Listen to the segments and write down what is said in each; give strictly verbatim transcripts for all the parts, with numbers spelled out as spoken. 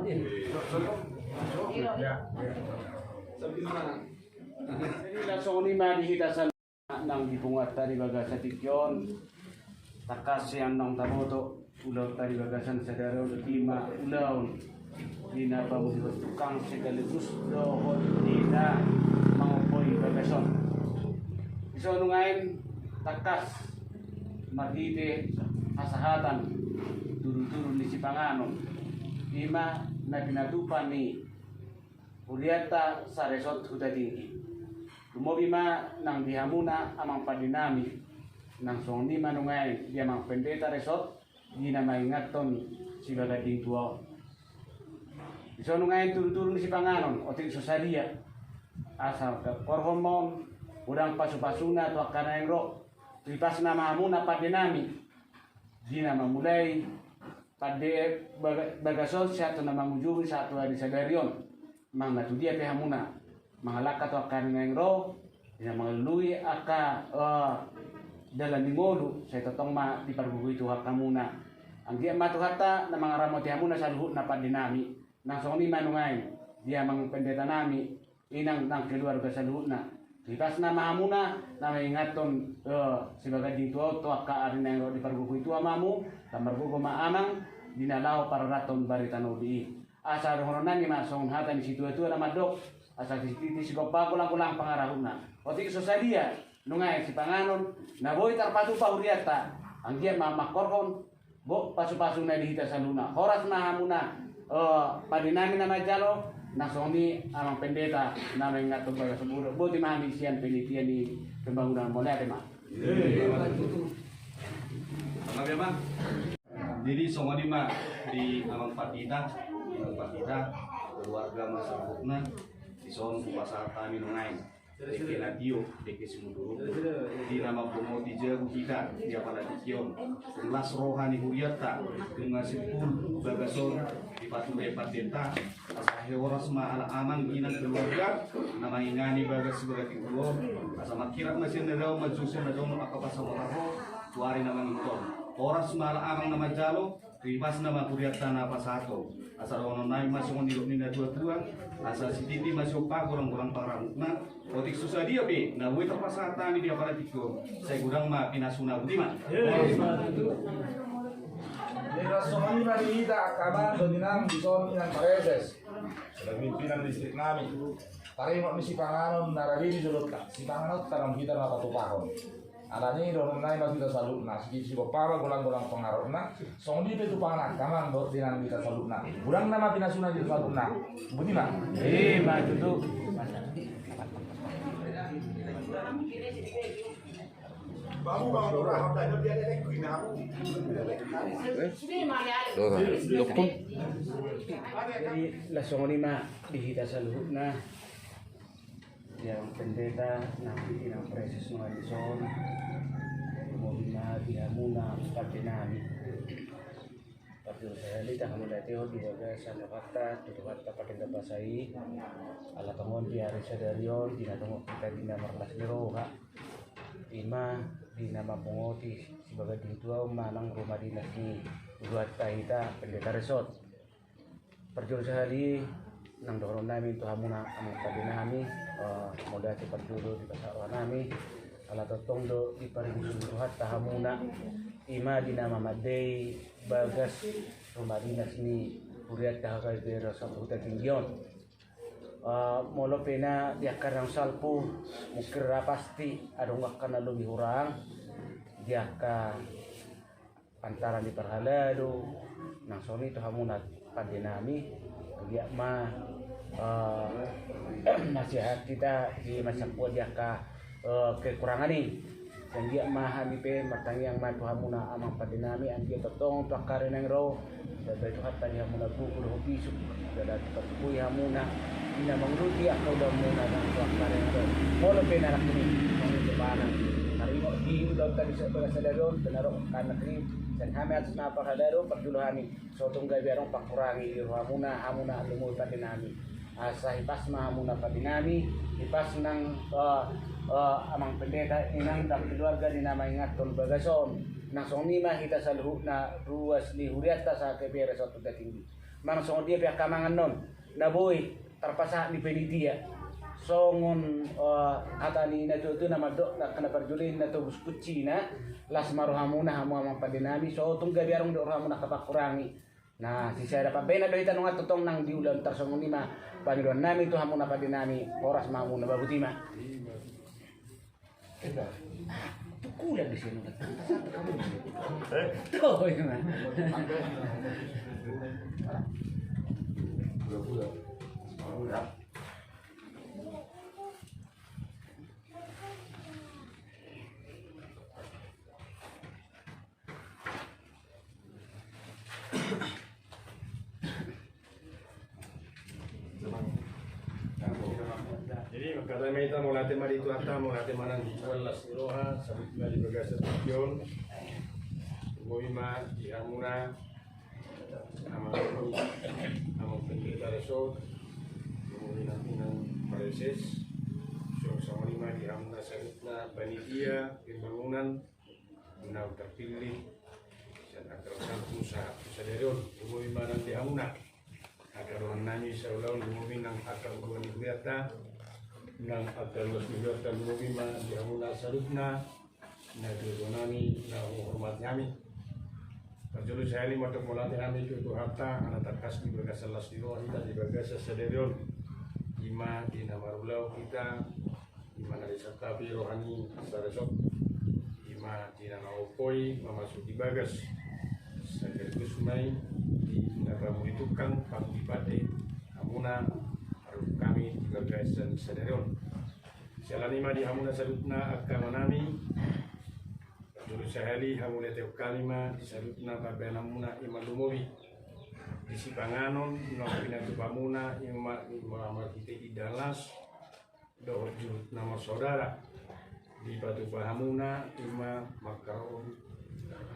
Jadi, laos songon i ma di hita saluhutna nang di punguanta di bagasan tingki on. Tangkas sian naung taboto, ulaonta di bagasan sadari on i ma ulaon di na pamulihon tukang sekaligus dohot di na mangompoi bagas on. Dison nuaeng tangkas marhite hasahatan tudutudu ni sipanganon, i ma na pinatupa ni hurianta saresort Huta Tinggi. Lumobi ma nang di hamuna amang pande nami, nang songon i ma nuaeng di amang pendeta resort di na mangingathon sibaganding tua on. Dison nuaeng tudutudu ni sipanganon, otik so sadia, asa korhon ma on, godang pasupasuna tu angka na naeng ro. Tu hipasna ma hamuna pande nami di na mamulai pande baga-, bagas on sahat tu na mangujungi sahat tu ari sadari on. Manang na tu dia pe hamuna mangalangka tu angka na naeng ro, di na mangalului angka, eh, dalan ni ngolu, sai tongtong ma dipargogoi Tuhan hamuna. Anggiat ma Tuhanta na mangaramoti hamuna saluhutna pande nami. Nang songon i ma nuaeng di amang pendeta nami, inang nang keluarga saluhutna. Tu hipasna ma hamuna na mangingathon, eh, sibaganding tua on tu angka ari na naeng ro, dipargogoi Tuhan ma hamu, lam margogo ma amang di na laho pararathon barita na uli i. Asa dohonon nami ma songon hata ni situatua na mandok: Asa sititi sigompa, golanggolang pangarahutna. Otik so sadia nuaeng sipanganon na boi tarpatupa hurianta, anggiat ma mangkorhon bo pasupasuna di hita saluhutna. Horas ma hamuna, eh, pande nami na manjalo, nang songon i amang pendeta na mangingathon bagas on. Boti ma hami sian panitia ni pembangunan, mauliate ma. Jadi songon i ma di amang pandita, amang pandita, keluarga ma saluhutna. Dison hupasahat hami nuaeng dengke na tio, dengke simuduruhon, di na mambongoti jabu hita di apala tingki on. Tung las roha ni hurianta, nunga simpul bagas on dipatupa pandenta. Asa horas ma halak amang, inang, keluarga na mangingani bagas sibaganding tua on. Asa mangkirap ma sian na dao, manjou sian na dao angka pasahaton ro tu ari na mangihut on. Horas ma halak amang na manjalo, tu hipasna ma hurianta na pasahaton. Asa dohonon nami ma songon nidok ni natuatua: Asa sititi ma sigompa, golanggolang pangarahutna. Otik so sadia pe na boi tarpasahat hami di apala tingki on, sai godang ma pinasuna. Boti ma. Jadi laos songon i ma di hita angka amang dohot inang, dison inang Pareses, sebagai pimpinan distrik nami. Taringot ni sipanganon na rade di jolonta, sipanganonta nang hita na patupahon. Alani i dohonon nami ma tu hita saluhutna: Sititi sigompa ma, golanggolang pangarahutna. Songon i pe tu panganon angka amang dohot inang di hita saluhutna. Godang nama pinasuna di hita saluhutna. Boti ma. Ima tutu. Jadi laos songon i ma di hita saluhutna. Di amang pendeta nang di inang Pareses nang dison, lumobi ma di hamuna pande nami. Parjolo sahali tahamauliatehon di bagasan rohanta tu Tuhanta pardenggan basa i, ala tongon di ari sadari on di na tongon hita di na marlas ni roha, ima di na mambongoti sibaganding tua on manang rumah dinas ni huluanta hita pendeta resort. Parjolo sahali nang dohonon nami tu hamuna amang pande nami, eh, mauliate parjolo di bagasan roha nami, ala tongtong do diparinggit Tuhanta hamuna, ima di na mamandei bagas rumah dinas ni hurianta H K B R Resort Huta Tinggi on. Eh, molo pe na di angka na salpu, mungkin ra pasti adong angka na lobi hurang di angka pantaran ni parhalado, nang songon i tu hamuna pande nami, anggiat ma, eh, masihat hita di masa tua di angka, eh, kekurangan i. Anggiat ma hami pe martangiang ma tu hamuna amang pande nami, anggiat tongtong tu angka ari na naeng ro, ditambai Tuhanta di hamuna gogo dohot bisuk, jala dipargogoi hamuna di na mangurupi angka ulaonmuna nang tu angka ari na naeng ro. Molo pe na rap ni, songon i tu pangan, taringot di ulaonta di sa-, bagasan sadari on, di na ro angka na tingki, sian hami atas nama parhalado, parjolo hami, so tung gabe adong pangkurangi di rohamuna, hamuna lumobi pande nami. Asa hipas ma hamuna pande nami, hipas nang, eh, eh, amang pendeta, inang dan keluarga di na mangingathon bagas on. Nang songon i ma hita saluhutna ruas ni hurianta H K B R Resort Huta Tinggi. Manang songon dia pe angka mangan on na boi tarpasahat ni panitia. Songon, eh, hata ni natuatua na mandok, na angka na parjolo i na tobus kuncina, las ma rohamuna hamu amang pande nami, so tung gabe adong do rohamuna angka pangkurangi. Nah, sisada pambahenan do hita nunga tongtong nang di ulaon tarsongon i ma pangidoan nami tu hamuna pande nami, horas ma hamuna, baboti ma. Tukulan di sini. Eh? Tuh, ini mah. Jadi, mangkatai ma hita, mauliate ma di Tuhanta, mauliate ma nang di las ni roha, sabut ma di bagasan tingki on. Lumobi ma di hamuna, amang, amang pendeta resort, lumobi nang, nang praeses, songon i ma di hamuna saluhutna panitia pembangunan, na terpilih, sian angka na salpu sahat tu sadari on, lumobi ma nang di hamuna angka dongan nami saulaon, lumobi nang angka dongan ni hurianta, nang angka ruas ni hurianta, lumobi ma di hamuna saluhutna, na tuatua nami, na huhormati hami. Parjolo sahali mandok mauliate hami tu Tuhanta, ala tangkas di bagasan las ni roha hita di bagasan sadari on, i ma di na marulaon hita, i ma na disantapi roha ni saresort, i ma di na mangompoi mamasuki bagas, sekaligus ma i di na pangoli tungkang, pangoli pande hamuna, aruhut hami di bagasan sadari on. Siala ni i ma di hamuna saluhutna angka amanami, parjolo sahali hamauliateon hami ma di saluhutna pambahenanmuna, i ma lumobi di sipanganon na pinatupamuna, i ma, i ma marhite indahan las dohot juhut na marsaudara dipatupa hamuna, i ma mangkarehon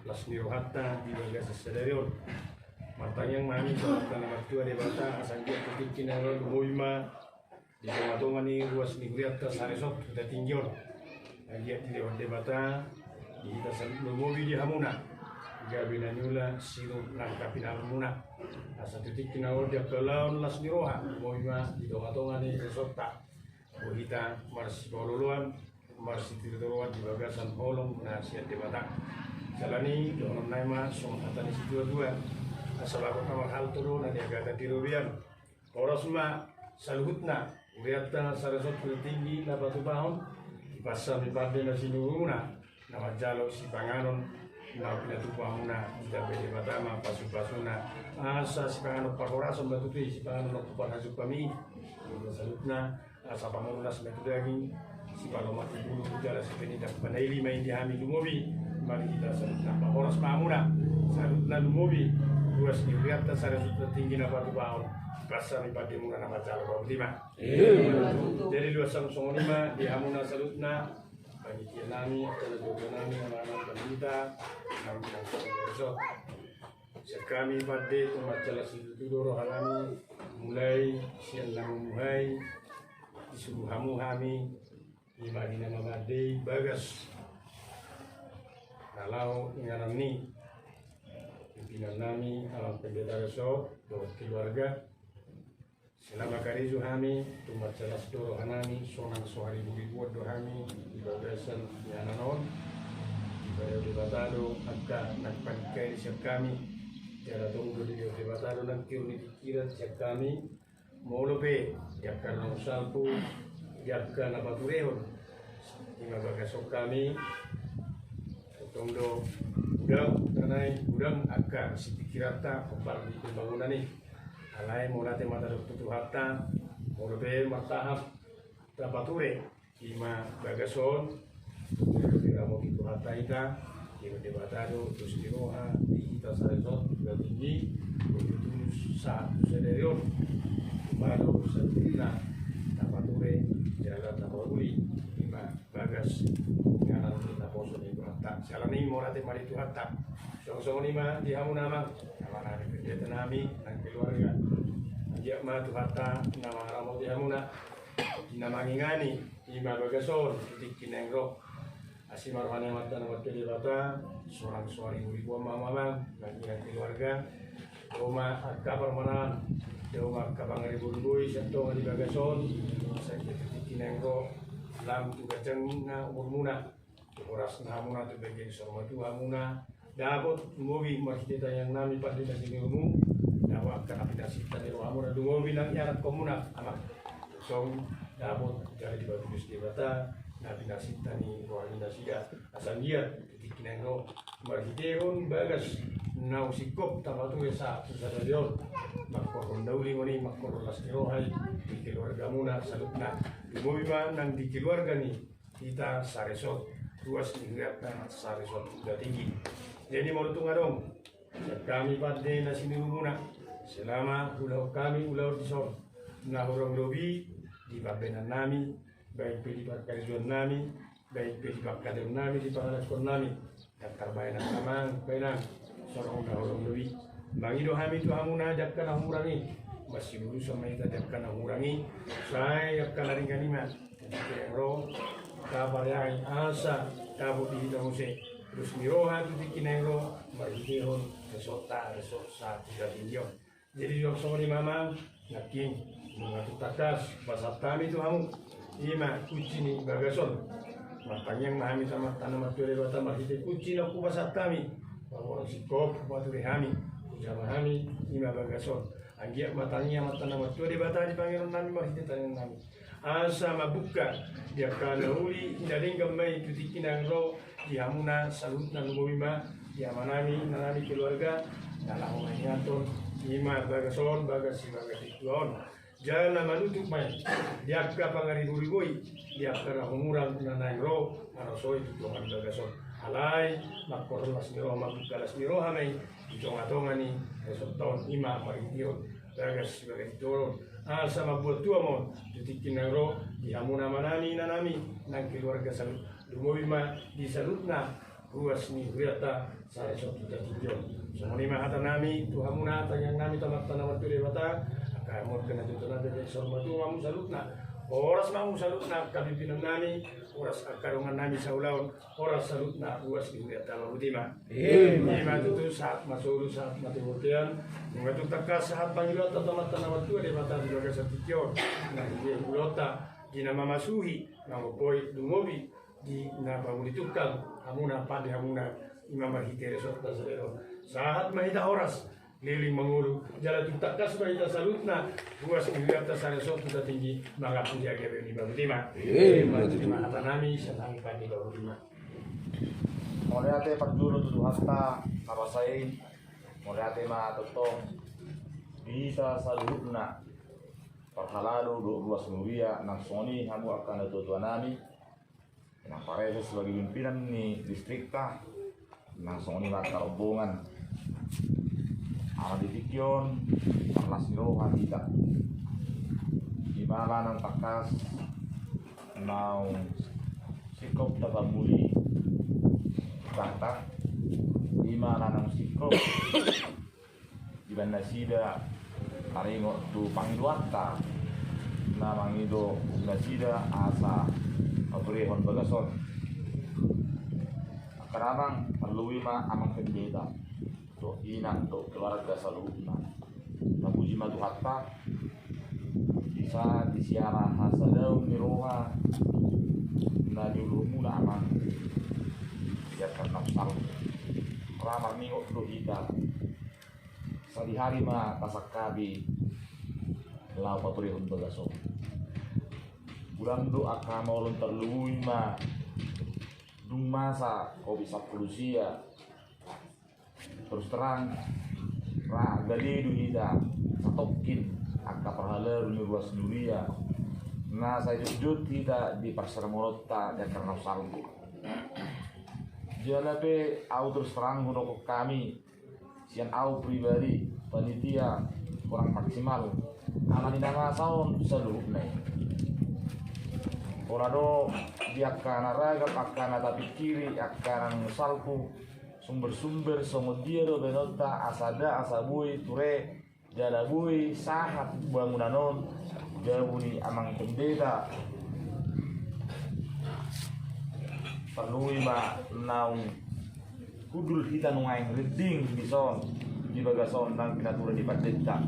las ni rohanta di bagasan sadari on. Martangiang ma hami tu Amanta na martua Debata, asa anggiat tu tingki na ro lumobi ma di tongatonga ni ruas ni hurianta saresort Huta Tinggi on. Anggiat dilehon Debata di hita saluhut, lumobi di hamuna gabe na niula sinur nang hapinalanmuna, asa tu tingki na ro di angka ulaon las ni roha, lumobi ma di tongatonga ni resortta, boi hita marsipaolooloan, marsitiruturuan di bagasan holong na sian Debata. Siala ni i dohonon nami ma songon hata ni situatua: Asa bagot na marhalto do na niagatan di robean. Horas ma saluhutna hurianta saresort Huta Tinggi na patupahon, dipas hami pande na sinuruhuna na manjalo sipanganon na pinatupamuna, ditambai Debata ma pasupasuna, asa sipanganon parhorasan ma tutu i, sipanganon na parhajut hami i. Saluhutna asa pamurnas ma tu daging, sipalomak tu bulu, jala sipaindak panaili ma i di hami, lumobi ma di hita saluhutna. Horas ma hamuna saluhutna, lumobi ruas ni hurianta saresort Huta Tinggi na patupahon, dipas hami pandemuna na manjalo, baboti ma. Jadi luas songon i ma di hamuna saluhutna, panitia nami, angka na jogo nami, anak-anak pandita nami, nang saluhutna. Sian hami pande, tung mansai las situtu do roha nami, mulai sian na mamuhai, disuru hamu hami, i ma di na mamandei bagas na laho inganan ni pimpinan nami, amang pendeta resort dohot keluarga. Selama karejo hami, tung mansai las do roha nami, sonang so hariburibuan do hami di bagasan inganan on. Dipadao Debata do angka na paningkari sian hami, jala tong do dilehon Debata do nang hiur ni pingkiran sian hami, molo pe di angka na salpu, di angka na paturehon, i ma bagas on hami. Tong do godang, tanai godang angka sipingkiranta hombar di pembangunan i. Alai mauliate ma tadok tu Tuhanta, molo pe martahap tapature i ma bagas on, diramoti Tuhanta hita, dilehon Debata do dos ni roha di hita saresort Huta Tinggi, tulus sahat tu sadari on, i ma do saluhutna tapature jala tapauli i ma bagas inganan ni naposo ni Tuhanta. Siala ni i mauliate ma di Tuhanta. Songon i ma di hamuna amang, amang nami, pendeta nami, nang keluarga. Anggiat ma Tuhanta na mangaramoti hamuna, na mangingani i ma bagas on tu tingki na naeng ro. Asi ma roha ni Amanta na martua Debata, sonang so hariburibuan ma hamu amang, nang keluarga. Dao ma angka parmanaan, dao ma angka pangaribori-bori sian tonga ni bagas on, sai tu tingki naeng ro, lam tu ganjangna umurmuna, tu horasna hamuna, tu bagian saur matua hamuna, dapot lumobi marhite tangiang nami pande na sinirumu, dapot angka na pinasinta ni rohamuna lumobi nang ianakkonmuna, Amang. Tong dapot jala dipatulus Debata na pinasinta ni roha ni nasida, asa anggiat tu tingki naeng ro, marhitehon bagas naung singkop tapatue sahat tu sadari on, mangkorhon na uli ngoni, mangkorhon las ni roha i di keluargamuna saluhutna. Lumobi ma nang di keluarga ni hita saresort, ruas ni hurianta saresort Huta Tinggi. Jadi molo tung adong sian hami pande na sinirumuna, selama huulahon hami ulaon dison, na hurang lobi di pambahenan nami, baik pe di parkarejoan nami, baik pe di pangkataion nami, di pangalangkon nami, dang tarbahen, Amang, bahenon, songon na hurang lobi. Mangido hami tu hamuna di angka na humurang i, masiurusan ma hita di angka na humurang i, sai angka na denggan i ma tu tingki naeng ro tapareangi, asa dapot di hita muse las ni roha tu tingki naeng ro, marhitehon resortta, resort sahat tu Huta Tinggi on. Jadi jong songon i ma, Amang, nangkin, nunga tung tangkas hupasahat hami tu hamu, i ma kunci ni bagas on. Martangiang ma hami tu Amanta na martua Debata marhite kunci na hupasahat hami, paboa singkop hupature hami, hujama hami, i ma bagas on. Anggiat ma tangi Amanta na martua Debata di pangidoan nami marhite tangiang nami, asa mambuka di angka na uli na denggan ma i tu tingki naeng ro, di hamuna saluhutna, lumobi ma di amanami, inanami, keluarga, na laho mangingathon, i ma bagas on, bagas si bagas ni tua on. Jala manutup ma i di angka pangaribori-bori, di angka na humurang na naeng ro, marosoi tu tonga ni bagas on. Alai mangkorhon las ni roha, mambuka las ni roha ma i di tonga-tonga ni resort on, i ma marhitehon bagas si bagas ni tua on, asa mambuat tua ma on tu tingki naeng ro di hamuna amanami, inanami, nang keluarga saluhut, lumobi ma di saluhutna ruas ni hurianta saresort Huta Tinggi on. Songon i ma hata nami tu hamuna, tangiang nami tu Amanta na martua Debata, angka hamu angka na tuatua nami, saur matua ma hamu saluhutna, horas ma hamu saluhutna angka pimpinan nami, horas angka dongan nami saulaon, horas saluhutna ruas ni hurianta, botima. Ima tutu, sahat ma solu, sahat ma tu bontean. Nunga tung tangkas sahat pangidoanta tu Amanta na martua Debata di bagasan tingki on, na di ulaonta, di na mamasuhi, mangompoi, lumobi di na pangoli tungkang hamuna, pande hamuna, i ma marhite resortta saresort. Sahat ma hita horas, leleng mangolu, jala tung tangkas ma hita saluhutna ruas ni hurianta saresort Huta Tinggi mangampu di agia be, botima. Ima tutu hata nami sian hami pande, botima. Mauliate parjolo tu Tuhanta na basa i. Mauliate ma tongtong di hita saluhutna, parhalado dohot ruas ni huria, nang songon i hamu angka na tuatua nami, na parehe sebagai pimpinan ni distrikta, nang songon i ma angka rombongan. Ala di tingki on marlas ni roha hita, ima ala naung tangkas naung singkop tapamuli hita, ima ala naung singkop dibahen nasida taringot tu pangidoanta na mangido nasida asa paturehon bagas on. Angka damang, parlui ma amang pendeta, dohot inang, dohot keluarga saluhutna. Tapuji ma Tuhanta, bisa disiala hasadaon ni roha na niuluhonmuna, Amang, di angka na salpu. Ra marningot do hita, sadihari ma tasangkapi laho paturehon bagas on. Godang do angka hamaolon, tarlumobi ma dung masa Covid sampulu sia. Terus terang, ra gale do hita satongkin angka parhalado ni ruas ni huria na sai jotjot hita di parsermononta di angka na salpu. Jala pe ahu terus terang hudokhon hami, sian ahu pribadi, panitia, kurang maksimal ala ni na masa on saluhutna i. Pola do di angka na ragam, angka na tapingkiri, angka na salpu, sumber-sumber songon dia do bahenonta asa da, asa boi ture jala boi sahat bangunan on, jabu ni amang pendeta. Parlui ma naung hundul hita nuaeng rinding dison, di bagasan nang pinatura ni pandita.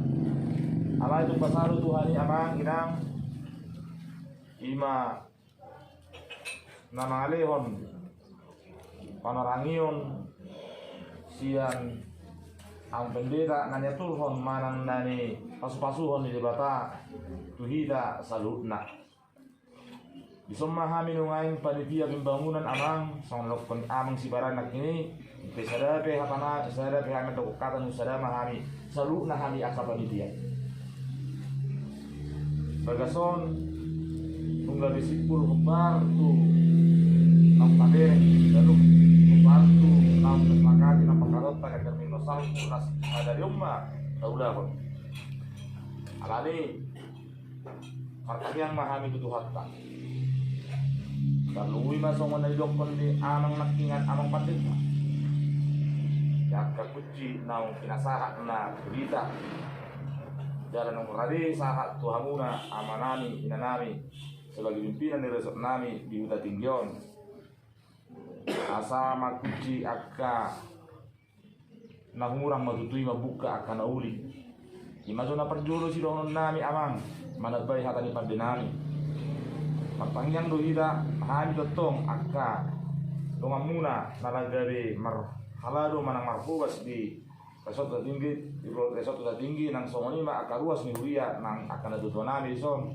Alai tung pasadu Tuhan i amang inang, ima na mangalehon panorangion sian amang pandita na niaturhon manang na nipasupasuhon ni Debata tu hita saluhutna. Dison ma hami nuaeng panitia pembangunan amang, songon na didokkon amang sibaranak i, pe sada pe hata na, sada pe hami mandok hata na sada ma hami, saluhutna hami angka panitia. Bagasan nunga gabe simpul hombar tu naung tabereng, lalu hombar tu naung tasepakati na pangkarotta kan kami no salpu las hadari on ma taulahon. Alani martangiang ma hami tu Tuhanta. Tarlumobi ma songon na didokkon ni amang nangkiningan amang pandita. Angka kunci naung pinasahat na tu hita jala naung rade sahat tu hamuna amanami inanami sebagai pimpinan ni resort nami di Huta Tinggi on. Asa ma kunci angka na hurang ma tutu i mambuka angka na uli. Ima jo na parjolo sidohonon nami amang manambai hata ni pande nami. Martangiang do hita hami tongtong angka donganmuna na gabe marhalado manang marhobas di resort Huta Tinggi, di resort Huta Tinggi nang songon i ma angka ruas ni huria nang angka na tuatua nami dison.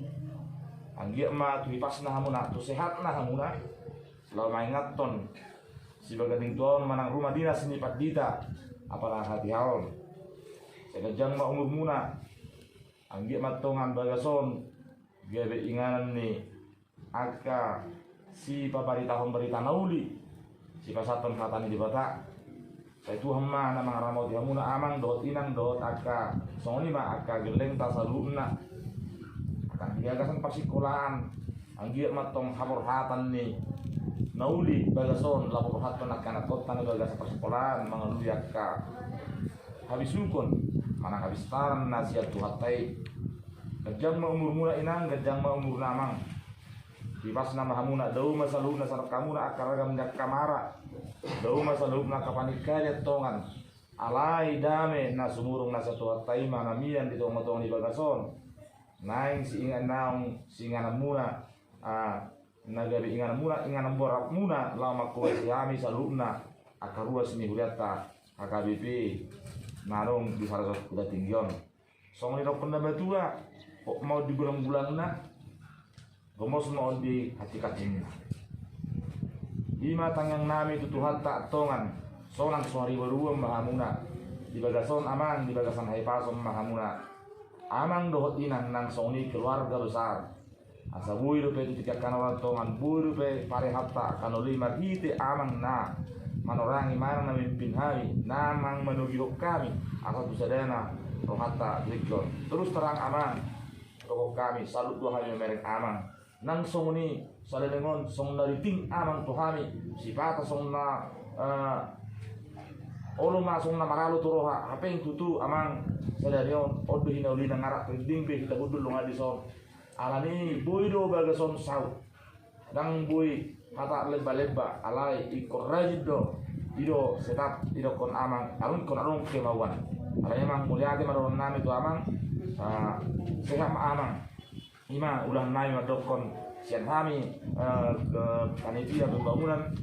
Anggiat ma tu hipasna hamuna, tu sehatna hamuna. Laho mangingathon sibagas denggan tuaon manang rumah dinas ni pandita apala hatiha on. Sai ganjang ma umurmuna. Anggiat ma tongan bagasan gabe inganan ni angka sipabaritahon barita na uli, sipasahathon hata ni Debata. Sai Tuhan ma na mangaramoti hamuna amang dohot inang dohot angka songon i ma angka gellengta saluhutna. Angka di bagasan parsikolaan, anggiat ma tong haborhatan ni na uli bagasan laho borhathon angka anakkonta na di bagasan parsikolaan mangalului angka habisukon manang habistaran na sian Tuhanta i. Ganjang ma umurmuna inang, ganjang ma umurna amang. Hipasna ma hamuna, dao ma saluhutna sian angka hamuna angka ragam ni angka mara. Dao ma saluhutna angka paningkalian tongan. Alai dame na sumurung na sian Tuhanta i ma na mian di tongatonga ni bagas on. Naeng siingan naung siingananmuna, ah, na gabe ingananmuna, inganan boratmuna laho manghobasi hami saluhutna angka ruas ni hurianta H K B P na adong di Huta Tinggi on. Songon didokkon na matua, hot ma on di gulanggulangna, gomos ma on di hantinghantingna. I ma tangiang nami tu Tuhanta, tongan sonang so hariboruboruon ma hamuna. Di bagas on amang, di bagasan hahipason ma hamuna amang dohot inang nang songon i keluarga besar. Asa boi dope tu tingki angka na ro tongan, boi dope parehanta angka na uli marhite amang na manorangi manang na mamimpin hami, na manang manogihon hami, asa tu sadana rohanta denggan. Terus terang amang, dokkon hami, salut do hami mamereng amang. Nang songon i saleleng on, songon na riting amang tu hami, sipata songon na, eh, olo ma songon na maralo tu roha, hape tutu amang, sadari on, on do hinaulina, nga rap rinding be hita hundul do nga dison. Alani boi do bagas on saut. Ndang boi hata lembalemba, alai ingkon rajin do. I do tetap didokkon amang, alai ingkon adong kemauan. Alani amang, mauliate ma dohonon nami tu amang. Ah, sehat ma amang. I ma ulaon nami mandokkon sian hami, eh, ke panitia pembangunan.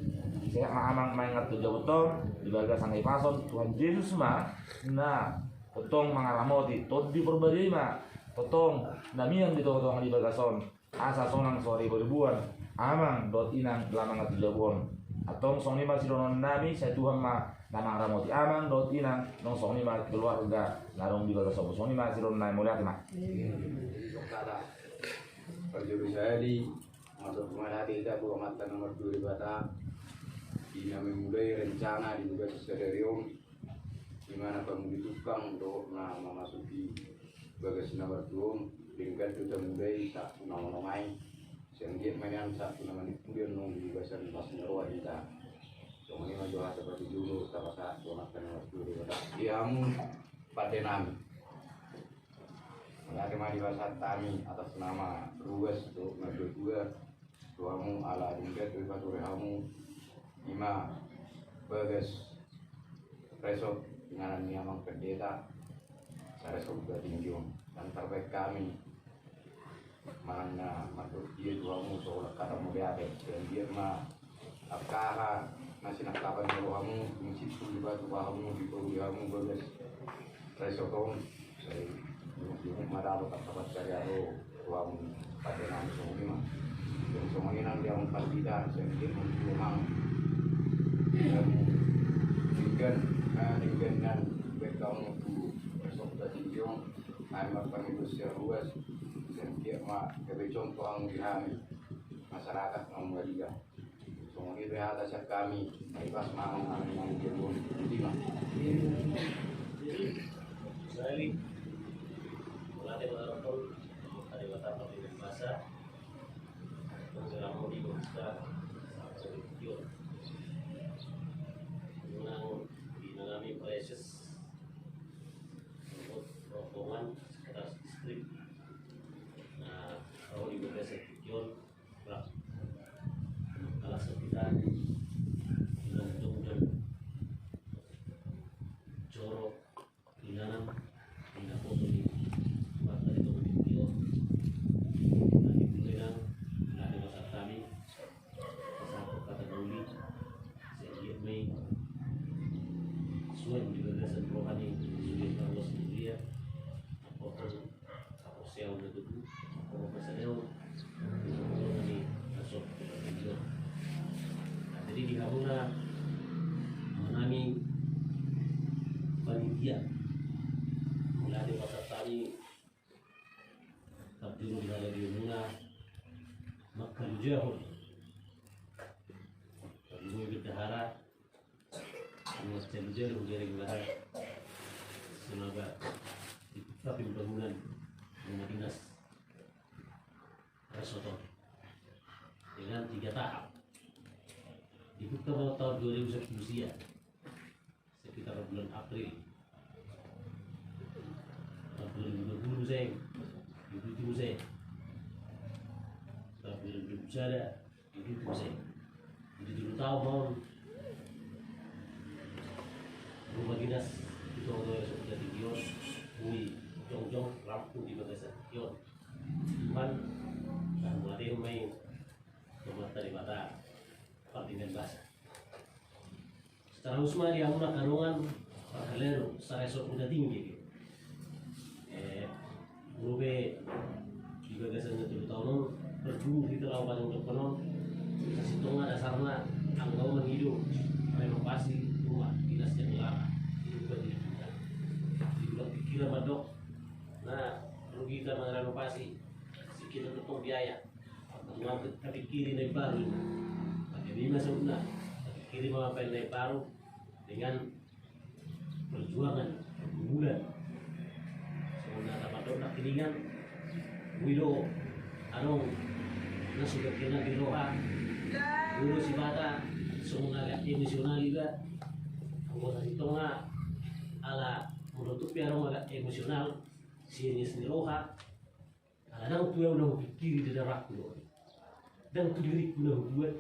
Sehat ma amang, mangat tu jabu on di bagasan hahipason. Tuhan Jesus ma na tongtong mangaramoti Tondi Porbadia i ma tongtong na mian di tongatonga ni bagas on. Asa sonang so hariboruboruon amang dohot inang laho mangat tu jabu on. Antong songon i ma sidohonon nami, sai Tuhan ma na mangaramoti amang dohot inang, nang songon i ma keluarga na adong di bagas on. Songon i ma sidohonon nami, mauliate ma. Parjolo sahali, masuk rumah hati kita, buah mata nomor dua di Batak. Di nama mulai rencana di buka sadari on. Di mana pangudi tukang dohot na mamasuki bagas na martua on, denggan do tamulai sahat tu na manomai. Sai anggiat ma nian sahat tu na manimpudian nang di bagasan las ni roha hita. Songon i ma jo hata parjolo tapasahat tu amanta na martua di Batak, di hamu pande nami. Mauliate ma di bagasan hami atas nama ruas dohot na dua-dua tu hamu ala denggan do dipature hamu. I ma bagas resort Inganan ni amang pendeta, sada sobat tinggi on, dan tarbaen hami manang na mandok dia tu hamu, so holan hata mauliate, dan dia ma angka aha na sinangkapan ni rohamu, dung simpul di batu hamu, dipauli hamu bagas resort on. Sai jumuk-jumuk ma dapot angka pansarian ro tu hamu, pande nami songon i ma. Jadi songon i nang di hamu pandita, sai dia ma tu hamu. Dan denggan, eh, denggan dan baen hamu tu resort tinggi on, ai marpangido sian ruas, dan dia ma gabe contoh hamu di hami masyarakat na mauliate. Songon i pe hata sian hami, na ipas ma amang nami na di Cirebon. Jadi ma. Jadi, sahali, mauliate ma rohangkon, mauliate ma rohangkon, mauliate ma rohangkon. Nang di na nami preses, rombongan sekretaris distrik. Nah, kalau di bagasan tinggi on, Rap. Kalas kita, undang-undang, jorok, inganan, inganan foto ni, mata di toko di tio. Nanti dulu nang, nanti masa kami, masa kata dulu, saya lihat mei, suan di bagasan rohani, suan di bagasan dia, foto, Apo siau na tutu, apo pasadao, apo ni, aso, apo. Jadi di hamuna, amang nami panitia, mauliate ma pasahat hami, tarjolo di haladiomuna, mangkalojahon, tarjolo di bendahara, Anu, jalu-jalu hubereng badan. Semoga dibuka pembangunan rumah dinas resort on dengan tiga tahap. Dibuka ma tahun dua ribu sepuluh sia, sekitar bulan April tahun dua ribu dua puluh saya, itu saya tahun dua ribu dua puluh saya. Jadi itu saya. Jadi dulu tahu mau rumah dinas itu, orang yang sudah tinggi on, boi jongjong rampung di bagasan tinggi on. Cuman, nah, mulai main rumah tadi mata pertandingan bahasa. Secara khusus ma di hamuna angka dongan parhalado sa-Resort Huta Tinggi. Eh, molo di bagasan na tolu taon on, parjolo hita laho padokkon on, sasintongna dasarna anggo mangido renovasi rumah dinas yang lama. Itu bukan di kita. Di bulan pikiran mandok, nah, rugi hita mangarenovasi, singkir tong biaya. Tung tapikiri na imbaru. Jadi ima saudara, tapikiri ma baen na imbaru dengan perjuangan pergumulan. Songon na tapandok nangkiningan, boi do adong na sudah kena di roha. Boi do sipata songon na agak emosional iba. Anggo sasintongna ala menutupi adong agak emosional, sinis ni roha. Ala ndang tu ahu na hupikiri, di darahku do. Ndang tu diringku na hubuat.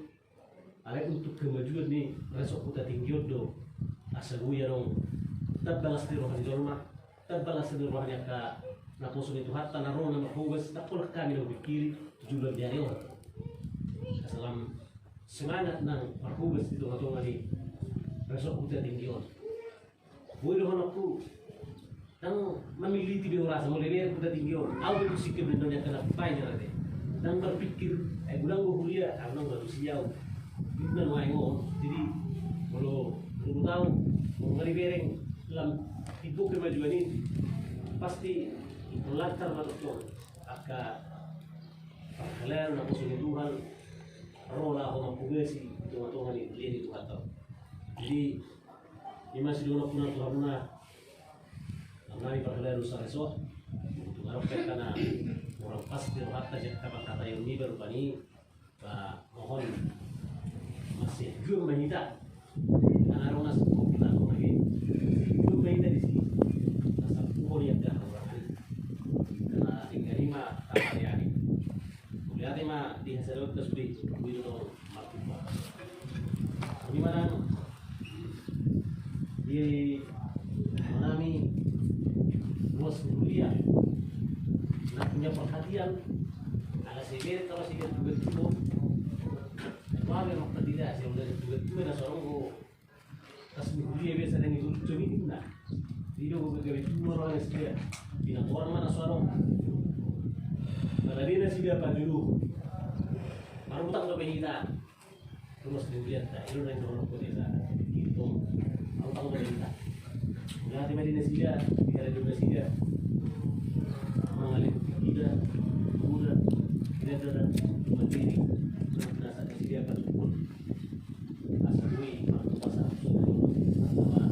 Alai untuk kemajuan ni Resort Huta Tinggi on do. Asa boi adong tamba las ni roha ni jolma, tamba las ni roha ni angka naposo ni Tuhanta na ro na marhobas, ndang pola hami na hupikiri tu joloan ni ari on. Asa lam semangat nang marhobas di tonga-tonga ni Resort Huta Tinggi on. Boi do honokku. Ndang mamiliti be urasa molo dibereng Huta Tinggi on. Ahu be tusingkir be ndang diangkat na baen na rate. Ndang marpikir, eh, godang do huria, ahu ndang manusia ahu. Itu na nuaeng on. Jadi molo menurut ahu, molo nga dibereng lam timbo kemajuan i, pasti lancar ma tongtong angka parhalado naposo ni Tuhan ro laho mamhobasi di tonga-tonga ni huria ni Tuhanta. Jadi ima sidohononku nang tu hamuna, amang nami parhalado sa-Resort, tung adong pe angka na hurang pas di rohanta sian angka pangkataion niba rupani, ba mohon masihajuon ma hita. Karena adong na sungkun hita, adong lagi sungkun ma hita disi. Asa puho ni angka hahurangan i. Karena ingkon ima angka pariari. Mauliate ma di hasadaon ta sude, boi do martupa. Songon i ma nang di Ruas ni huria na punya perhatian ala si bere, kalau si bere tugas itu. Wah, memang tidak sih, udah tugas itu na sorong. Pas ni huria biasa dengan itu cumi na. Dia juga gabe cuma orang sih dia. Pinatoran mana sorong. Kalau dia na sih dia apa dulu. Baru utang ke pengitaan. Terus kemudian tak, itu dari orang kota desa. Gitu. Aku tahu dari kita. Udah tiba di Nasida, di hari dua Nasida. Mengalir kita, udah, kita dalam mandiri. Terus nasa Nasida akan pun. Asa kui, aku pasang. Sama,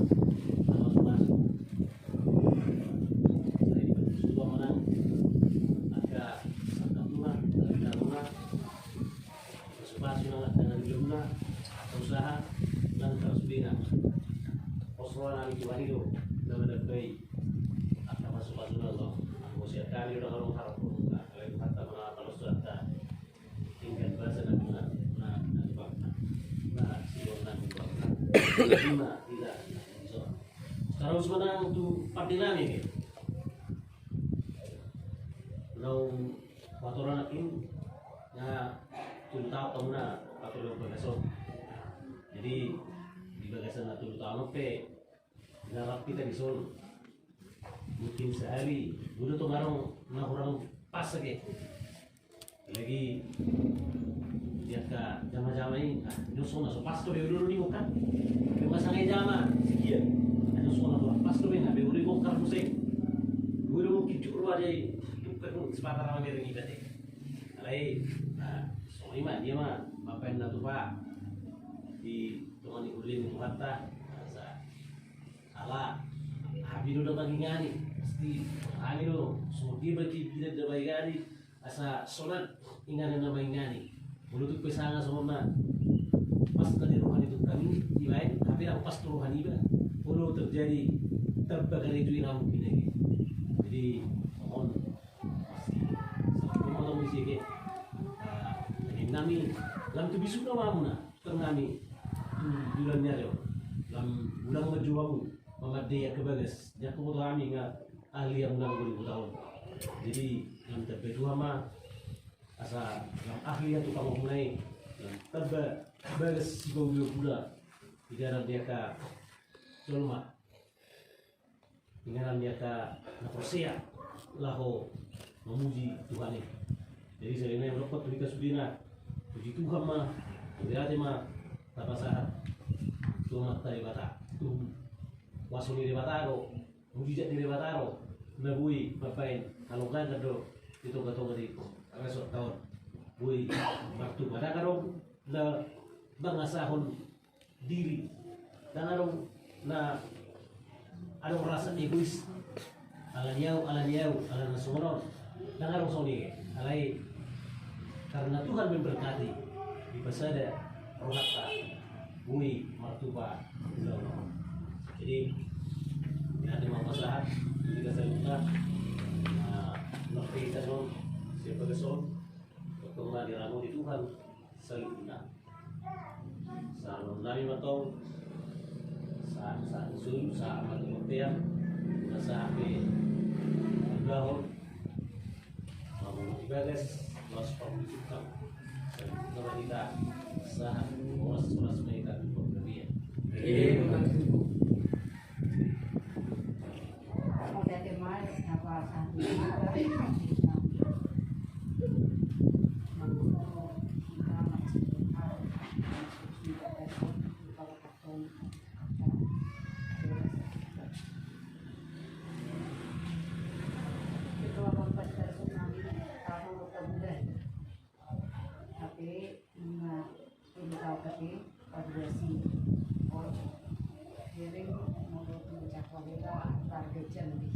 sama, sama. Saya di Batu Suba menang. Angka, angka Tuhan, angka Tuhan. Pasu-pasu nang, nang di lomna, angka usaha, nang tarus bina. Pos roha nami Tuhan i do, na madambai. Angka pasu-pasu nang do. Anggo sian hami do na ngarung harap nang, alai Tuhan ta manang talos Tuhan ta. Tinggal basa nang na, na, na, na, na, si Tuhan nang, Tuhan nang. Lima, tiga, so. Tarus manang tu parti nami, naung Pator anak i, na tolu taon hamu na pator bagasan on. Jadi di bagasan na tolu taon on pe, na rap hita dison. Mungkin sehari, udah tu ngarong na hurang pas age. Lagi di angka jama-jama i, ah, nyusun na so pas tu be udah ni kan. Be masa ngai jama, sekian. Ah, nyusun na so pas tu be na be udah kok karbuseng. Udah mungkin curu aja i. Sepatara ma bereng iba te. Alai, nah, songon i ma dia ma mambaen na tupa di tonga ni huria ni Tuhanta. Asa ala hami do na mangingani, pasti hami do songon dia bagi bidan na mangingani. Asa songon inganan na mangingani. Molo tung pe sanga songon na pas na di roha ni tungkang i dibaen, hape ndang pas tu roha niba. Molo terjadi tamba kare tu ira mungkin age. Jadi songon pasti songon motong di sege. Nami lam tu bisuk na mamuna ternami tu bulan ni ari on. Lam ulang manjoamu mamandei angka bagas. Jangko boto hami nga ahli yang menang di buta on. Jadi lam tamba Tuhan ma asa lam ahli ya tukang omuna i. Lam tamba bagas si pauli pula. Di dalam dia ka jolma. Inganan ni angka na porsea laho mamuji Tuhan i. Jadi sahali nai manokkot tu hita sudena, puji Tuhan ma, mauliate ma tapasahat tu Amanta Debata. Tu kuaso ni Debata do, mujizat ni Debata do na boi mambaen halongangan do di tonga-tonga ni resort ta on. Boi martupa, ndang adong na mangasahon diri. Ndang adong na adong rasa egois. Ala ni au, ala ni au, ala na songon on. Ndang adong songon i. Alai karena Tuhan memberkati, dipasada rohanta boi martupa ulaon on. Jadi nanti mau pasahat, jadi kita saluhutna, nah, ngerti kita songon siapa keson, bertemu di ramu di Tuhan saluhutna. Sahat nami ma tong, sahat, sahat ni solu, sahat ma tu bontean, na sahat pe ulahon, mangolu di bagas, laos pangolu di tungkang. Saluhutna ma hita, sahat horas-horas ma hita tu panggabean. Tapi na tolu taon tadi, paduasi. Oh, hiring molo tu Jakarta, target Jambi.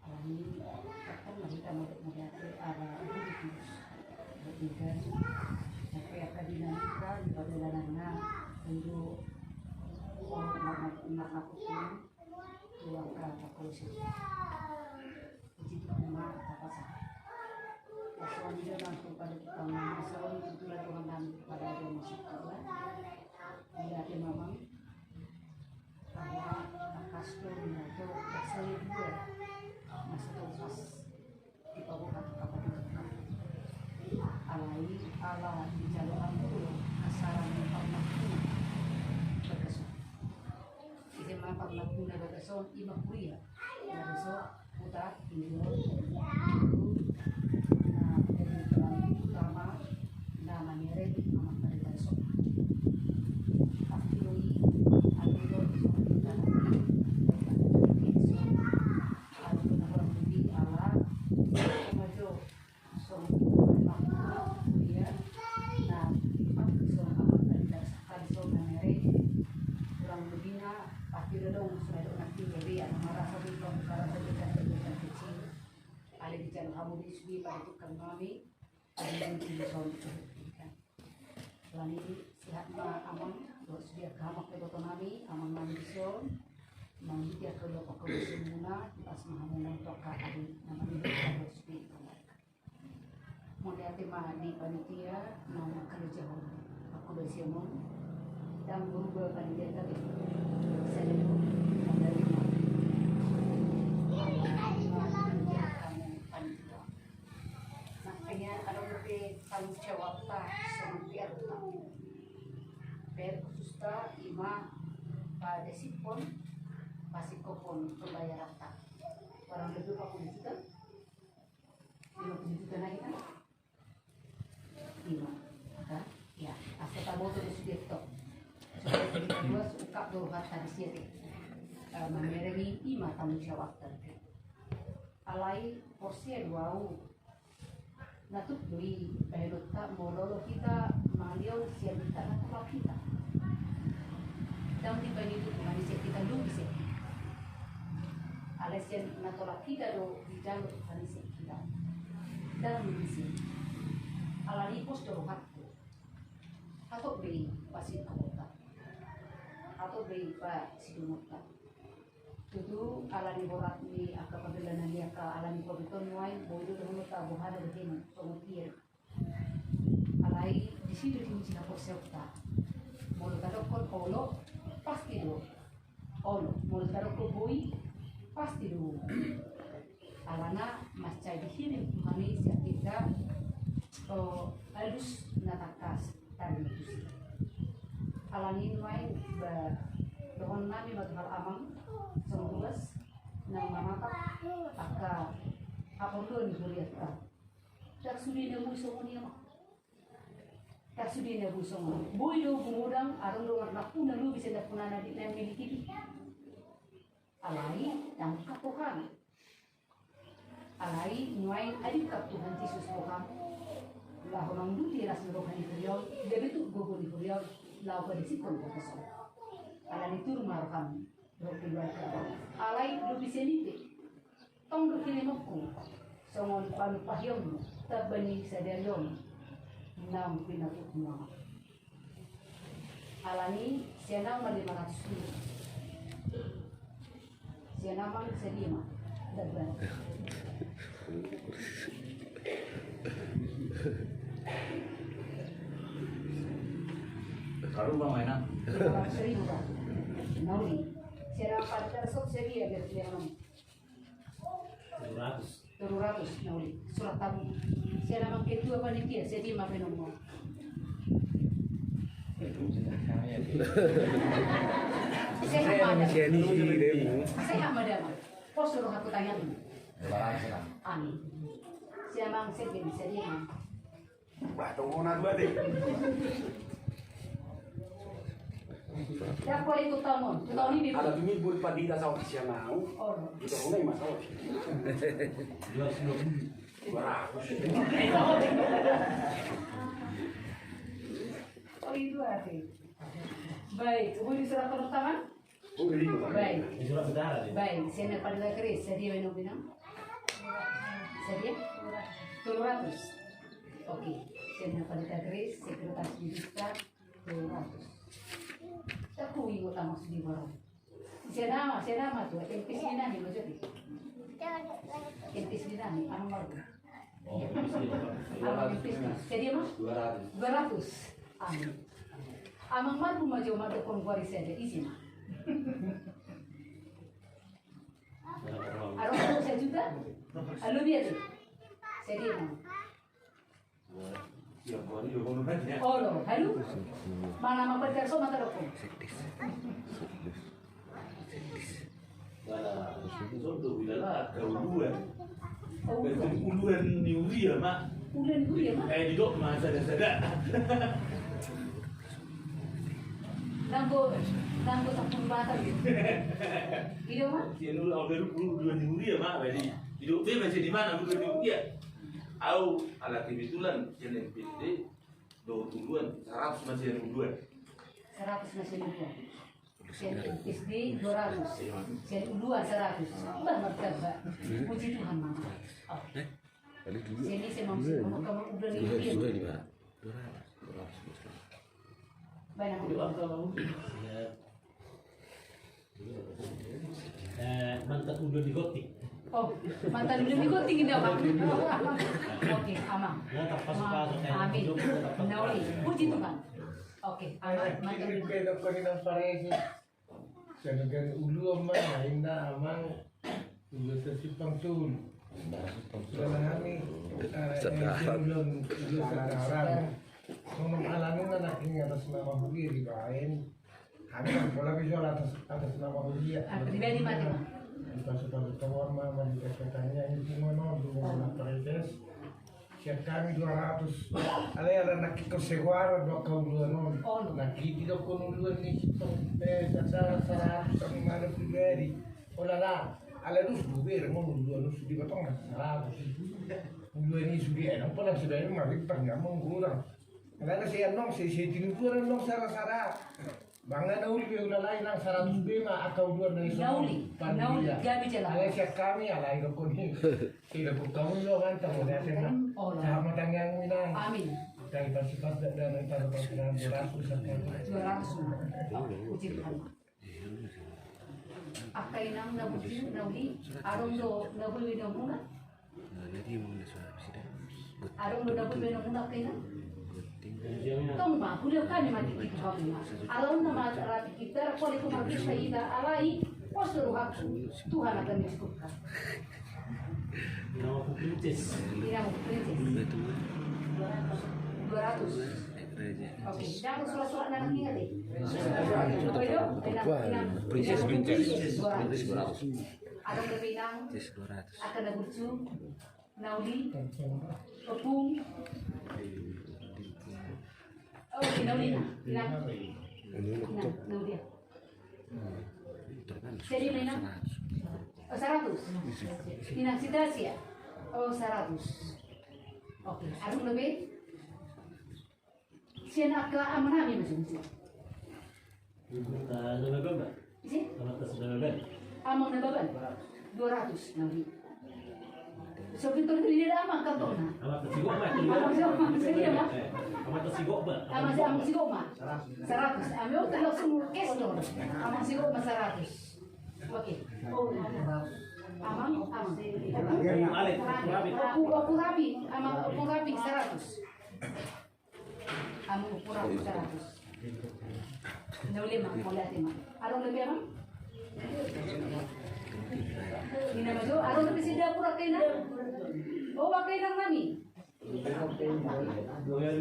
Alani, kan na hita mode-mode ate, ala budi terus. Budi kan, tapi angka dinamika di padalananna, tentu, oh, na, na, na, na, Tuhan ka pakuasa. Puji Tuhan ma tapasahat. Pasahat di dalam kepada kita, masa ini tentulah Tuhan dan kepada dia masih kuat. Dia ada mamang. Lagu na bagason ima kuria. Bagason putar, injo. Na, jadi, utama, na, manere, ama, pada bagason. Pasti doi, anu, do, so, kita, so, anu, na, kurang lebih, ala, sama, jo. Songon na, songon na mere, kurang lebihna pasti do dong, songon na tinggal di, anu, marasa di, marasa di, kecil. Alai dijalo hamu di sude, pada tukang nami, ada yang tinggal songon na. Alani i sehat ma amang, dohot sude angka amang pe boto nami, amang nami dison, mangitia kedua pakola semuna, tipas ma hamu nang toka adi, na mangitia kedua sude. Mauliate ma di panitia na mangkalojahon pakubasian on. Ndang berubah panitia tadi. Saya dulu mauliate ma. Panitia. Makanya adong pe tanggung jawabta songon R T A. Ber khususta ima padasiphon, pasingkophon pembayaranta. Kurang lebih empat puluh juta. Lima puluh juta lagi kan? Lima. Kan? Ya, asal taboto do sude tong. Supaya kita dua ungkap do rohanta di sia te. Eh, mamereng i ima tanggung jawabta. Alai porsea do au. Na tuk do i bahenonta molo hita mangalean sian hita na tolap hita. Ndang dibaen i tu Tuhan i sian hita, lobi sian hita. Alai sian na tolap hita do dijalo Tuhan i sian hita. Ndang lobi sian hita. Alani i pos do rohanta. Hatop be i pasingkophonta. Hatop be i pasidungonta. Tutu, alani borat ni angka pardalanan ni angka alani covid on nuaeng, boi do dohononta boha na dohonon songon i. Alai disi do diuji haporseaonta. Molo tadokkon olo, pasti do olo. Molo tadokkon boi, pasti do boi. Alana mansai dihirim Tuhan i sian hita, o, alus na tangkas. Tadi tusi. Alani nuaeng ba, dohonon nami ma tu hal amang, songon tugas, na manatap angka haporluan ni hurianta. Ndang sude na boi songon i amang. Ndang sude na boi songon i. Boi do gumodang, adong do marnampunampu na lobi sian nampunana di na miliki i. Alai ndang ungkap rohana. Alai nuaeng adi ungkap Tuhan Jesus roham laho manguduti las ni roha ni huria on, gabe tuk gogo ni huria on laho padasiphon bagas on. Alani i turun ma roham dohot keluarga. Alai lobi sian i pe, tong do hirimonku songon panumpahion tamba ni sadari on naung pinatupa Tuhan. Alani sian au ma lima ratus ribu. Sian amang sadia ma. Daban. Kalu bang mainan. Lima ratus ribu, Pak. Na uli. Sian amang Pak, kita sok sadia biar dia ngomong. Tujuh ratus. Tolu ratus na uli. Surat tabungan. Sian amang ketua panitia, sadia ma baenonmu? Sehat ma damang. Sehat ma damang. Pos do rohangku tangiangmu. Amin. Sian amang Segen, sadia ma? Bah, tong hona dua deh. Ndang pola tu taon on, tu taon i. Ala tu minggu di padira saut sian au. Oh. Di taon on i ma saut. Dua ratus. Oh, itu arti. Baik, kemudian diserahkan tangan. Baik. Baik, sian na pandita keris, sadia baenonmu? Sadia? Tolu ratus. Oke, sian na pandita keris, sekretaris dinas, tolu ratus. Tahu i utama sudah baru. Sian nama, sian nama tu, M P S ni nani maksudnya? M P S ni nani, anu baru. Sadia ma? Dua ratus. Dua ratus. Amin. Amang marbu ma jo ma dokkon kuari sadia, isi ma. Adong sajuta? Alu dia tu. Sadia ma? Olo, halu? Mana ma pada so mata dokkon. Nah, sondo bila lah, angka uluan. Uluan ni huria ma. Uluan ni huria ma. Eh, didok ma sada-sada. Nanggo, nanggo sampulu batang. Didok ma. Sian uluan, uluan ni huria ma, jadi didok be ma sian dimana uluan ni huria. Au, ala kebetulan sian M P S D dohot uluan, saratus ma sian uluan. Saratus ma sian uluan. Sian S D dua ratus. Sian uluan saratus. Bah, martamba. Puji Tuhan, Mama. Oh. Sian S D ma, Mama, kamu udah lihat. Banyak. Eh, mantan uluan di Gotik. Oh, mantan uluan di Gotik ini, Amang. Oke, Amang. Ya, tak pas-pas, Ma-, eh, amin. Jomblo, tak pas-pas. Nauli, puji Tuhan. Oke, Amang, mantan uluan. Kirim pedok ko di nang paresi. Senegan uluan ma, inda Amang. Uluan sesimpang tun. Karena kami, eh, uluan, uluan sekarang. Songon alani na nangkin atas nama huria dibaen. Hami nang pola bisa atas, atas nama huria. Ah, pribadi mate, Bang. Di pasu-pasu tohor ma, ma di pertanian itu ngono, dulu ngono pretes. Sian kami dua ratus. Alai ala nangkin ko seguara dua kauluan on. Oh, no. Nangkin didokkon uluan ni sitong, eh, sada saratus kami mana pribadi. Pola lah. Ala dus gue bereng uluan dus di batong saratus. Uluan ni sude, eh, nang pola sude, eh, mari pernah mengurang. Alana sian nong, si, si tinutuan nong sara-sara. Bangga nauli be ulaon nang saratus be ma angka uluan na i. Nauli, nauli, gabe jala. Alai sian kami, alai dokkon i. Tidak kau kamu lo kan, tamu datang na. Oh, lah. Sama tangiang mina. Amin. Dari pasti pas dak dan itu pas dengan dua ratus angka. Dua ratus. Oh, puji Tuhan. Angka inang na burju, nauli, adong do na boi baenon muna. Adong do na boi baenon muna angka inang. Tong ma, huda kami mati kita hapuna. Ala on nama rati kita, koli ku mati sa ita, alai, pos do rohangku, Tuhan akan mencukupkan. Inang Ompung Prinses. Inang Ompung Prinses. Dua ratus. Oke, jangan surat-surat nanti ingat deh. Oke, dong. Inang, Prinses, Inang Prinses. Prinses dua ratus. Ada lebih inang. Prinses dua ratus. Akan ada burju. Nauli. Ompung. Oh, oke, nauli inang. Inang. Inang, nauli. Jadi, Inang? Oh, saratus. Inang si Tasya. Oh, saratus. Oke, adong dope? Sian angka amanami ma sian. Ise? Amang Nababan. Dua ratus, nauli. So, Victor, ini ada amang kantongna. Amang Sigok ma. Amang Sigok ma. Eh, Amang Sigok ma. Amang, Amang Sigok ma. Saratus. Amang, oh, langsung cash dong. Amang Sigok ma saratus. Oke. Oh, Amang, Amang. Amang. Amang. Amang. Amang. Amang. Amang. Amang. Amang. Amang. Amang Ompung Rapi saratus. Nauli ma, mauliate ma. Adong dope, Amang? Inang ma jo, adong dope sian dapur angka inang? Oh, angka inang nami.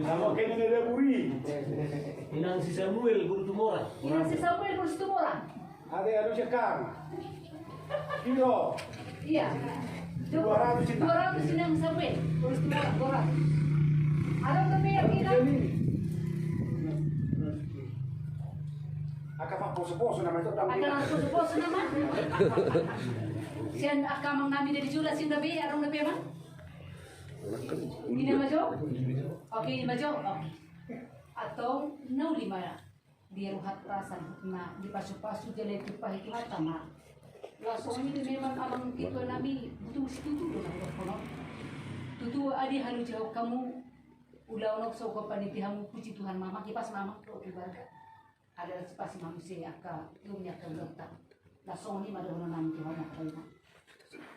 Amang, angka inang na dapur i. Inang si Samuel, Boru Situmorang. Inang si Samuel, Boru Situmorang. Ate, anu, sian hami. Piro? Iya. Dua ratus, Inang. Dua ratus, Inang Samuel. Boru Situmorang, dua ratus. Adong dope, Inang? Angka poso-poso nama itu. Angka poso-poso nama. Sian angka amangnami dari Jula, sian dope, adong dope, Amang? Inang ma jo? Oke, inang ma jo. Oke. Antong nauli ma. Di rohanta saluhutna, dipasupasu jala ditumpahi Tuhanta ma. Laos songon i do memang, Amang, ito nami, butung situtu do na dohonon. Tutu adi halujaon hamu, ulaon on songon panitia hamu, puji Tuhan ma, Amang, hipas ma, Amang, tu keluarga. Adalah sipas ma muse angka, tu ni angka ulaonta. Laos songon i ma dohonon nami tu hamu, angka inang.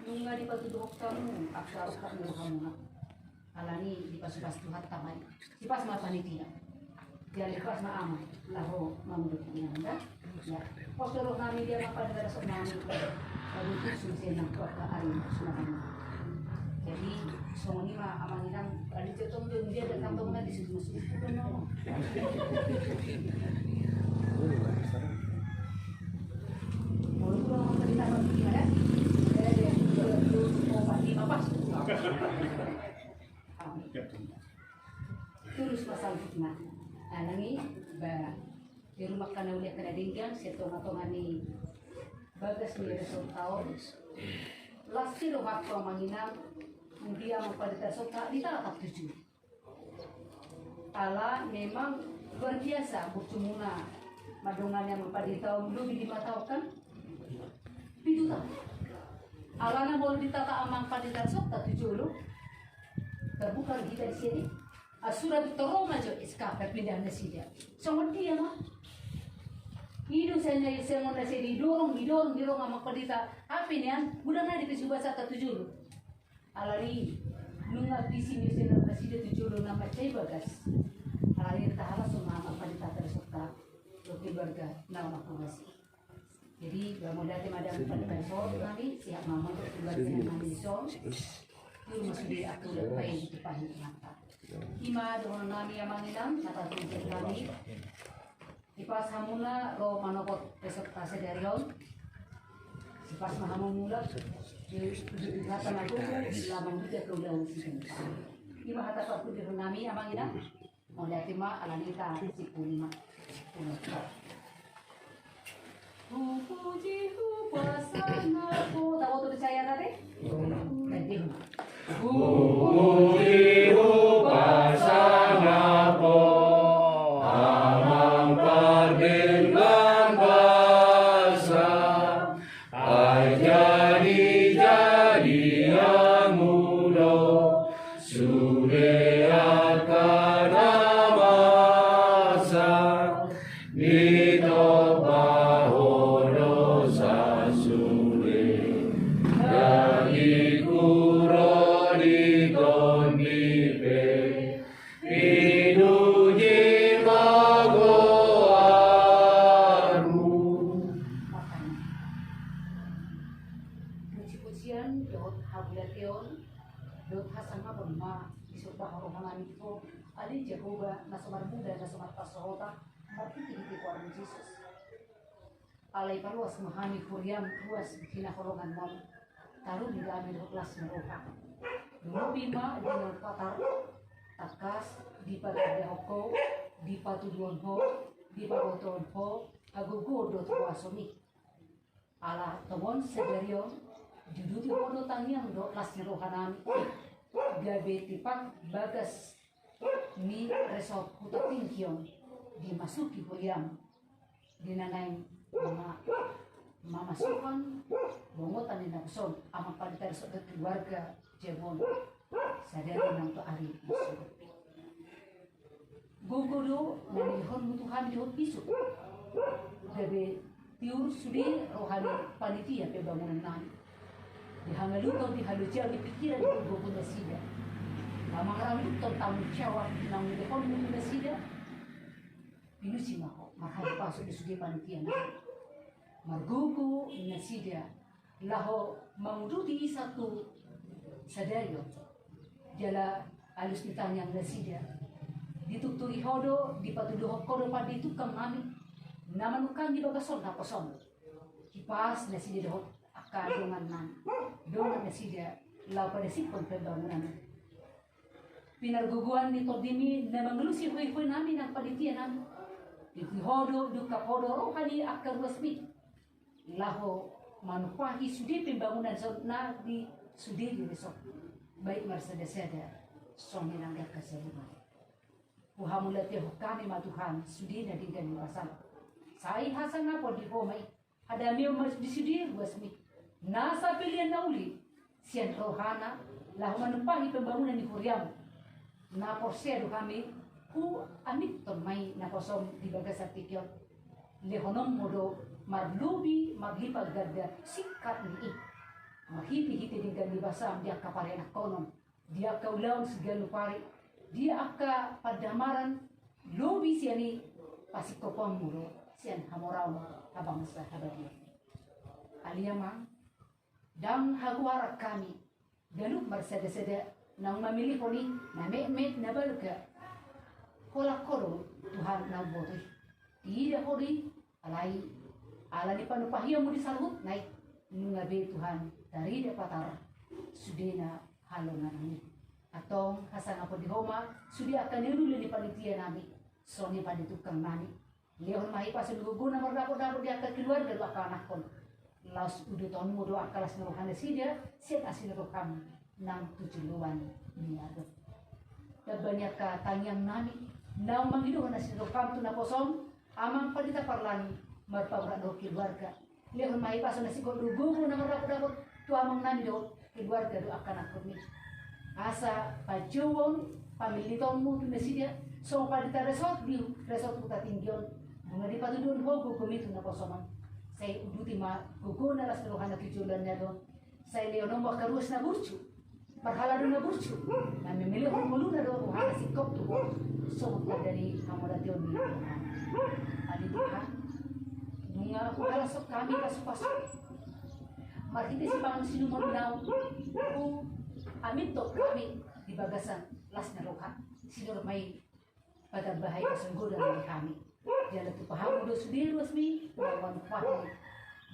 Nunga dipatuduhon hamu angka rongkap ni rohamuna. Alani dipasupasu Tuhanta ma i. Sipas ma panitia. Jadi sipas ma, Amang. Laho mamodop inang da. Ya. Pos do roha nami, dia ma pada dasok nami. Lalu khusus ya nang kota ari. Jadi songon i ma, Amang, inang. Adi cetok tu dia datang tu nang di situ. Susu tu nang. Molo Maka na uli angka na denggan, sian tonga-tonga ni bagas ni resort on. Las do rohangku amang inang, di amang pandita resort on, di tatap tuju. Ala memang luar biasa burjumuna mandongani amang pandita on, lobi lima taon kan? Pitu taon. Alana molo ditata amang pandita resort on tu jolo, terbuka do hita di sini. Asura tu Roma jo S K perpindahan nasida. Songon dia ma. I do saja songon nasida didorong, didorong, didorong amang pandita. Hape nian, udah na di Facebook sata tu jolo. Alani nunga bisi ni sena nasida tu jolo na mansai bagas. Alani tahala soma amang pandita resort on. Keluarga na makuasi. Jadi, mauliate ma di amang pandita resort nami, siap ma amang keluarga nami dison. Jolo ma sude atur baen tu pahin mata. I ma dohonon nami amang inang, na tartuju nami. Sipas hamuna ro manopot resort on sadari on. Sipas ma hamu mulak. Di hata na gogo, lamang juga ke ulaon si. I ma hata tartuju nami amang inang. Mauliate ma, alani ta sipuli ma. Hupuji, hupasangap ho. Tabo tu percaya tadi? Hupuji, hupasangap ho, amang pardenggan basa. Ai jadi-jadi hamu do sude angka na masa, ditompa ho do sasude dagingku ro di tondi pe. Pinuji ma goarmu. Puji-pujian dohot hamuliateon dohot hasangapon ma disomba roha nami tu Ho, ale Jahowa, na so marmula na so marpansohota marhite-hite goarmu Jesus. Alai paloas ma hami huriam ruas hinaholongan nami. Taruli hami dohot las ni roha. Lobi ma di na patar, tangkas dipatandahon Ho, dipatuduhon Ho, dipabotohon Ho hagogoon dohot huasomi. Ala tongon sadari on diuduti Ho do tangiang dohot las ni roha nami. Gabe tipak bagas ni resort Huta Tingki on dimasuki huriam. Di na naeng ma-, mamasuhon bongotan ni naposo on, amang pandita resort dohot keluarga jabu on. Sadari nang tu ari na so ro. Gogo do na nilehonmu tu hami dohot bisuk. Gabe tiur sude roha ni panitia pembangunan nami. Dihangaluhon, dihalojaon ni pikiran dohot gogo nasida. Lam mangaranguthon tanggung jawab na nilehonmu tu nasida. Pinuji ma Ho, marhaha pasu di sude panitia nami. Margogo nasida laho manguduti i sahat tu sadari on. Jala alus ni tangiang nasida ditungturi Ho do, dipatuduhon Ho do pande ni tungkang nami na manungkangi bagas on naposo on. Hipas nasida dohot angka dongan nami, dongan nasida laho padasikhon pembangunan. Pinargogoan ni tondimi na mangalusi hoihoi nami nang panitia nami. Diuduti Ho do, diungkap Ho do roha ni angka ruasmi laho manumpahi sude pembangunan na di sude di resort, baik marsadasada songon i nang di angka sabungan. Huhamuliatehon hami ma Tuhan sude na denggan ni basam. Sai hasangapon di Ho ma i. Hadameon ma di sude ruasmi na sapelean na uli sian rohana laho manumpahi pembangunan ni huriam. Na porsea do hami huamithon ma i naposom di bagasan tingki on. Lehononmu do marlobi marlipat ganda singkat ni i. Marhitehite denggan ni basam di angka parianakhonon. Di angka ulaon siganup ari, di angka pandamaran, lobi sian i pasingkoponmu do sian hamoraon habangsa habadiaon. Ale Amang, ndang hagoaran hami ganup marsadasada naung mamilihon i na metmet na balga. Holan Ho do Tuhan na umboto i. Iida Ho do i. Alai ala ni panumpahianmu di saluhutna i, nunga be Tuhan tarida patar sudena halongangan i. Antong hasangapon di Ho ma sude angka na niuli ni panitia nami, songon i pande tungkang nami. Lehon ma hipas ni gogo na mardapot-dapot di angka keluarga dohot angka anakkon. Laos udutonmu do angka las ni roha nasida sian asi ni roham nang tu joloan ni ari on. Tamba ni angka tangiang nami naung mangidohon asi ni roham tu naposom, Amang Pandita Parlan, marpamurat dohot keluarga. Lehon ma hipas na singkop dohot gogo na mardapot-dapot tu amang nami dohot keluarga dohot angka anakkon i. Asa pajouon, pamillitonmu tu nasida, songon Pandita Resort di Resort Huta Tinggi on, nunga dipatuduhon ho gogomi tu naposom on. Sai uduti ma gogona, las ni rohana tu joloan ni ari on. Sai lehononmu angka ruas na burju, parhalado na burju, na mamelehon ngoluna dohot rohana singkop tu ho, songon tanda ni hamauliateon ni Tuhan. Ale Tuhan, nunga huhalashon hami pasu-pasu, marhite sipanganon sinumon naung huhaminton hami di bagasan las ni roha, sinur ma i patamba hahipason godang di hami. Jala tupa hamu do sude ruasmi, lawan pahit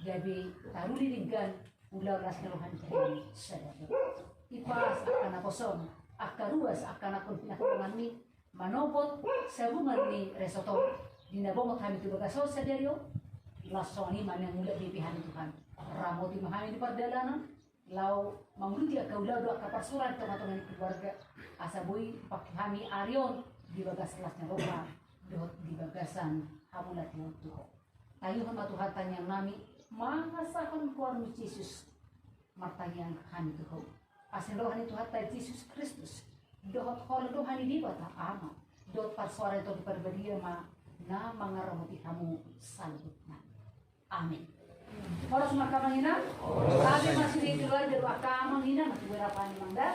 gabe taruli denggan ulaon las ni roha ni hami sadari on. Hipas angka naposom, angka ruas angka anakkon hinaholonganmi, manopot sabungan ni resort on di na bongot hami tu bagas on sadari on. Laos songon i ma na mangulak di hami Tuhan. Ramoti ma hami di pardalanan, laho manguduti angka ulaon dohot angka parsaoran di tonga-tonga ni keluarga, asa boi pake hami ari on di bagas las ni roha dohot di bagasan hamauliateon tu ho. Tangihon ma Tuhan tangiang nami, mangasahon goarmu Jesus, martangiang hami tu ho. Asi ni roha ni Tuhanta Jesus Kristus, dohot holong ni roha ni Debata Ama, dohot parsaoran ni Tondi Parbadia ma na mangaramoti hamu saluhutna. Amin. Horas ma angka amang inang. Amin. Masih di keluarga dohot angka amang inang, masih berapa nih, Mang, da?